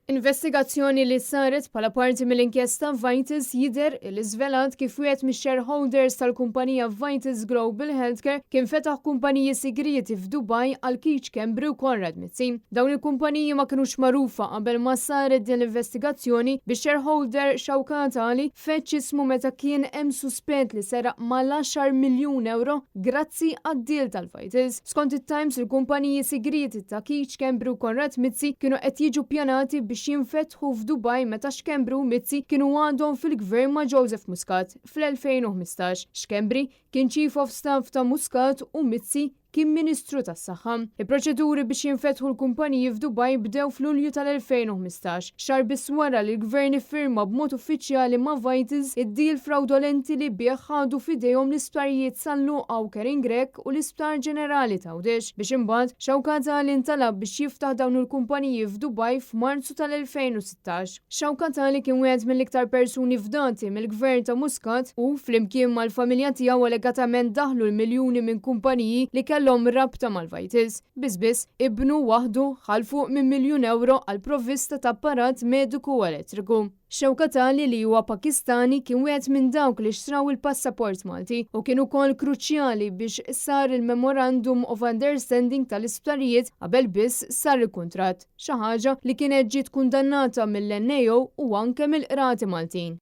Investigazzjoni li saret bħala parti mill-inkjesta Vitals jidher li żvelat kif wieħed mix-shareholders tal-kumpanija Vitals Global Healthcare kien fetaħ kumpaniji sigrieti f'Dubai għal Keith Schembri u Konrad Mizzi. Dawn il-kumpaniji ma kinux magħrufa qabel ma saret din l-investigazzjoni, bix-shareholder Shaukat Ali feġġ ismu meta kien hemm suspett li seraq mal-10 miljun ewro grazzi għad-deal tal-Vitals. Skont it-Times, il-kumpaniji sigrieti ta' Keith Schembri u Konrad Mizzi kienu qed jiġu ppjanati biex jinfetħu f'Dubai meta Schembri u Mizzi kienu għadhom fil-gvern ma' Joseph Muscat fl-2015. Schembri kien Chief of Staff ta' Muscat u Mizzi kien Ministru tas-Saħħa. Il-proċeduri biex jinfetħu l-kumpaniji f'Dubai bdew f'Lulju tal-2015, xahar biss wara li l-gvern iffirma b'mod uffiċjali ma' Vitals id-deal frawdolenti li bih ħadu f'idejhom l-isptarijiet San Luqa u Karen Grech u l-Isptar Ġenerali t'Għawdex, biex imbagħad Shaukat Ali ntalab biex jiftaħ dawn il-kumpaniji f'Dubai f'Marzu tal-2016. Shaukat Ali kien wieħed mill-iktar persuni fdati mill-Gvern ta' Muscat u, flimkien mal-familja tiegħu allegatament daħlu l-miljuni minn kumpaniji li kellhom rabta mal-Vitals. Biss biss, ibnu waħdu ħa 'l fuq minn miljun ewro għall-provvista ta' apparat mediku u elettriku. Shaukat Ali li huwa Pakistani kien wieħed minn dawk li xtraw il-passaport Malti u kien ukoll kruċjali biex sar il-Memorandum of Understanding tal-isptarijiet qabel biss sar il-kuntratt, xi ħaġa li kienet ġiet kundannata mill-NAO u anke mill-qrati Maltin.